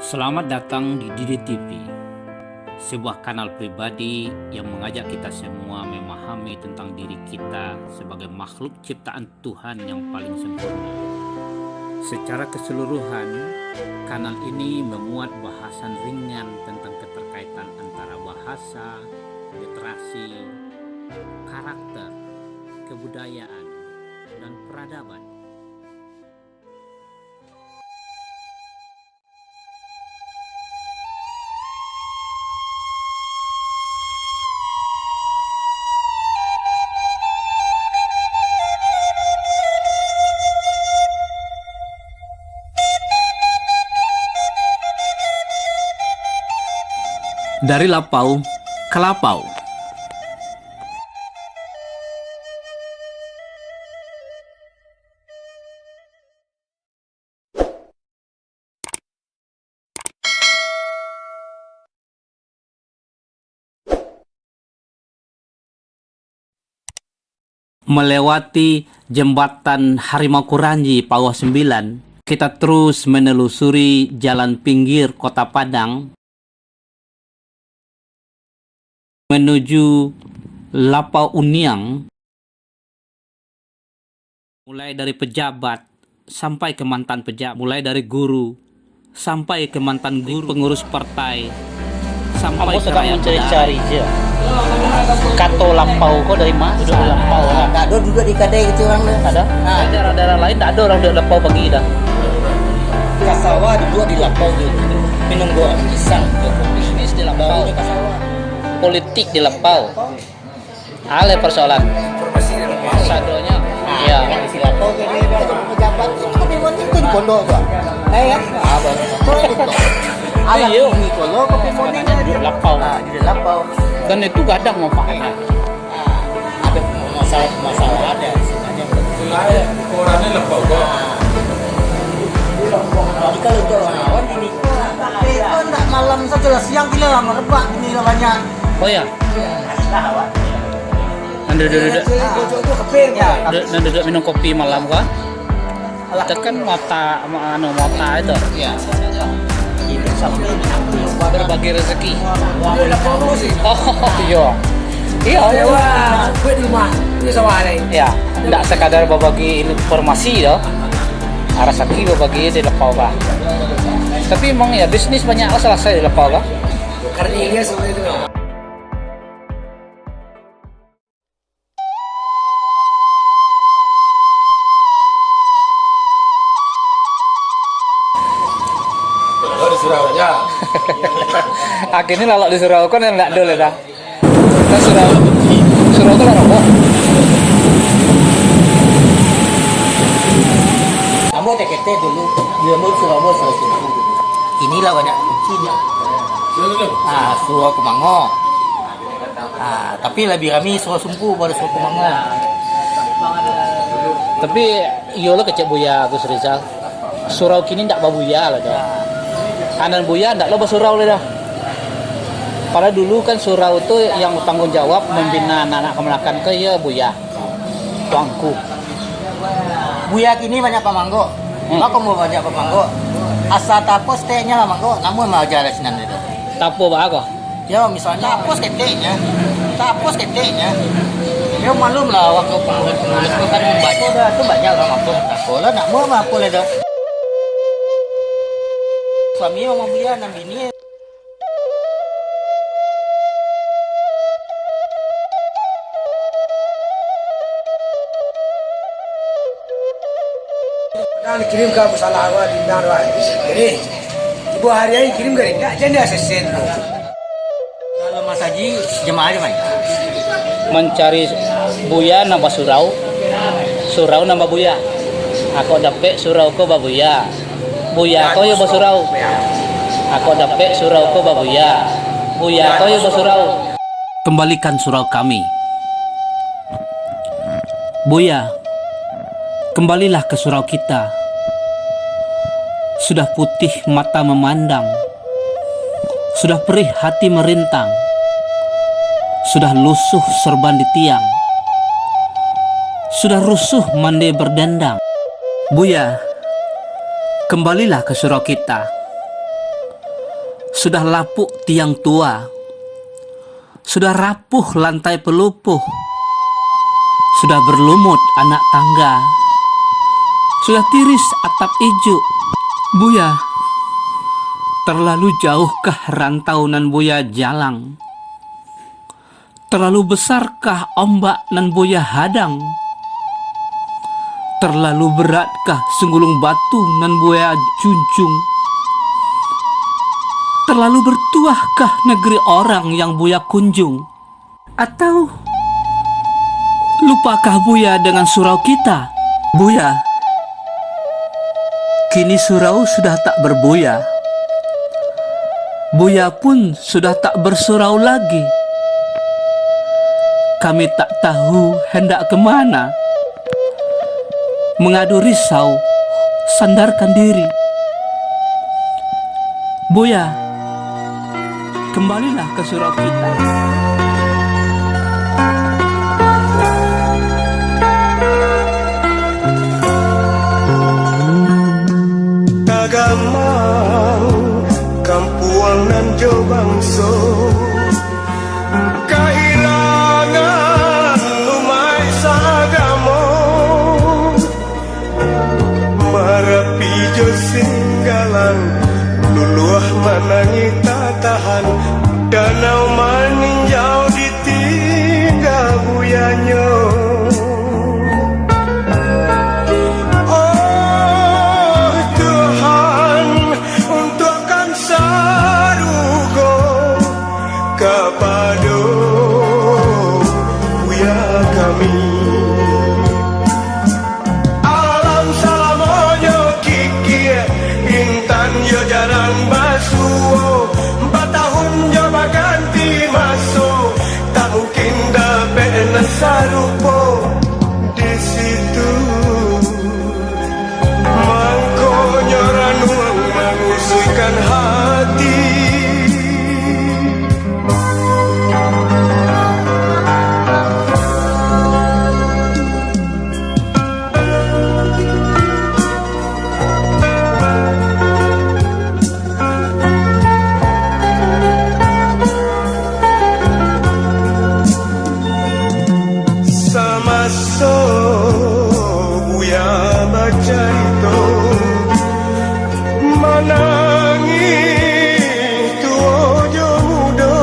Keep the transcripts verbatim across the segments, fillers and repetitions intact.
Selamat datang di Didi T V, sebuah kanal pribadi yang mengajak kita semua memahami tentang diri kita sebagai makhluk ciptaan Tuhan yang paling sempurna. Secara keseluruhan, kanal ini memuat bahasan ringan tentang keterkaitan antara bahasa, literasi, karakter, kebudayaan, dan peradaban. Dari lapau ka lapau. Melewati jembatan Harimau Kuranji Pauah Sembilan, kita terus menelusuri jalan pinggir Kota Padang menuju Lapau Uniang, mulai dari pejabat sampai ke mantan pejabat, mulai dari guru sampai ke mantan guru, pengurus partai, sampai Ambo ke sedang rakyat mencari-cari je. Kato lapau ko dari ma? Duduak di lapau lah. Tak ada duduk di kadai kecil orang tu. Ada? Ha. Daerah-daerah lain tak ada orang duduak lapau pagi dah. Ka sawah duduk di lapau tu. Minum goa pisang. Bisnis di lapau. Baru ka sawah. Politik di lapau. Alai persoalan. Sadonyo. Iyo. Di lapau tu dia, dia pejabat tu, kan dia buat itu di pondok tu. Eh, kan? Ah, baru. Alah, iyo. Ini kalau kau pergi morning kan. Duduak lapau. Ah, di lapau. Dan itu gadang manfaatnya. Ah, ada masalah-masalah ada sebenarnya. Ada orangnya lapau kok. Ah. Jadi kalau untuk orang awam ini, eh, kau ndak malam saja lah, siang gila lah, merebak ini lah banyak. Oh ya. Nan duduak-duduak. Duduak, nan duduak minum kopi malam ko. Itu kan mata, ma-, anu, mata itu. Iya. Berbagi rezeki. Oh, iya. Iya, iya. Iya. Ndak sekadar berbagi informasi doh. Rezeki berbagi di lapau ko. Tapi emang ya bisnis banyak lah selesai di lapau ko. Karena ini seperti itu. Akhirnyo lalok di surau ko nan ndak ado lai dah. Kan surau, surau tu lah roboh. Ambo ketek dulu, di ambo surau ambo surau Sumpu. Inilah banyak kuncinyo. Ah, surau Kumango. Ah, tapi labiah rami surau Sumpu pado surau Kumango. Tapi iyo lah kecek Buya Agus Rizal. Surau kini ndak babuya lah doh. Anan buya ndak lo basurau lai doh. Padahal dulu kan surau tu yang tanggung jawab mambina anak-anak kamanakan ko iyo buya. Tuanku. Buya kini banyak pamanggo. Hmm. Bako mau banyak pamanggo. Asa tapo seteknyo lah manggo, namun maaja lah sinan tu. Tapo baa ko? Yo, misalnyo, tapos keteknyo. Tapos keteknyo. Yo, maklum lah, awak ko pangurus-pangurus ko kan banyak. Ko dah, tu banyak lah mampu. Apo lah, nak mau apo lah dah. Suami awak mambuliah, nan bini. Kadang dikirim ka Abu Salah, Abu Dindang, Abu. Jadi, ibu hari-hari kirim ka indak, jan dia sesen. Kalau Mas Haji, jemaah aja main. Mancari buya nan basurau, surau nan babuya. Ako dapek surau ko babuya. Buya ko yo basurau. Ako dapek surau ko babuya. Buya ko yo basurau. Kembalikan surau kami. Buya, kembalilah ke surau kita. Sudah putih mata memandang, sudah perih hati merintang, sudah lusuh sorban di tiang, sudah rusuh mande berdendang. Buya, kembalilah ke surau kita. Sudah lapuk tiang tua, sudah rapuh lantai pelupuh, sudah berlumut anak tangga, sudah tiris atap ijuk. Buya, terlalu jauhkah rantau nan Buya jalang? Terlalu besarkah ombak nan Buya hadang? Terlalu beratkah sunggulung batu nan Buya junjung? Terlalu bertuahkah negeri orang yang Buya kunjung? Atau lupakah Buya dengan surau kita? Buya, kini surau sudah tak berbuya. Buya pun sudah tak bersurau lagi. Kami tak tahu hendak ke mana. Mengadu risau, sandarkan diri. Buya, kembalilah ke surau kita. Tagamang kampuang nan jo bangso, kahilangan umaik saagamo. Marapi jo Singgalang, Luluah manangih tatahan, Danau Maninjau ditingga buyanyo. Oh Tuhan, untuakkan sarugo kapado buya kami. Alam salamonyo kikia, intan yo jarang basuo, batahun jo baganti maso, tak mungkin dapek nan sarupo di situ. Mangkonyo ranuang mangusuikan hati. Samaso buya bacarito, manangih tuo jo mudo,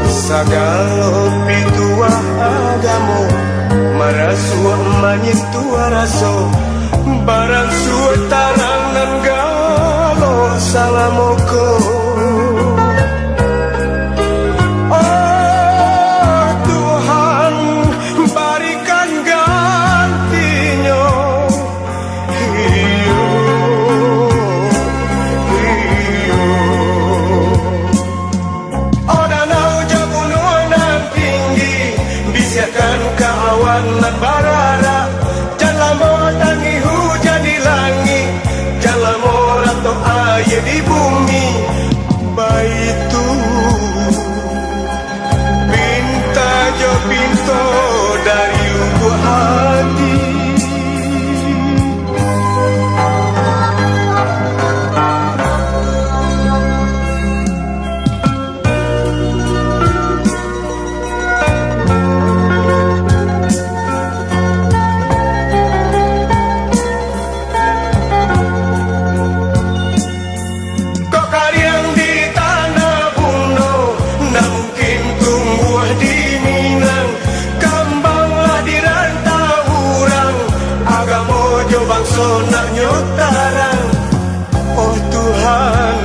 sagalo pituah agamo, marasuak manyin- tuah raso, barang suo tarang nan galo salamo ko. Oh Tuhan, barikan gantinyo. Iyo, iyo. Oh danau jo gunuang nan tinggi, bisiakan ka awan nan bararak, jan lamo tangih hujan di langik, jan lamo ratok aia di bumi. Baitu pinta jo pinto dari lubuak hati. Kok kariang di tanah bundo, ndak mungkin tumbuah di Minang. Kambang lah dirantau urang, agamo jo bangso nak nyo tarang. Oh Tuhan,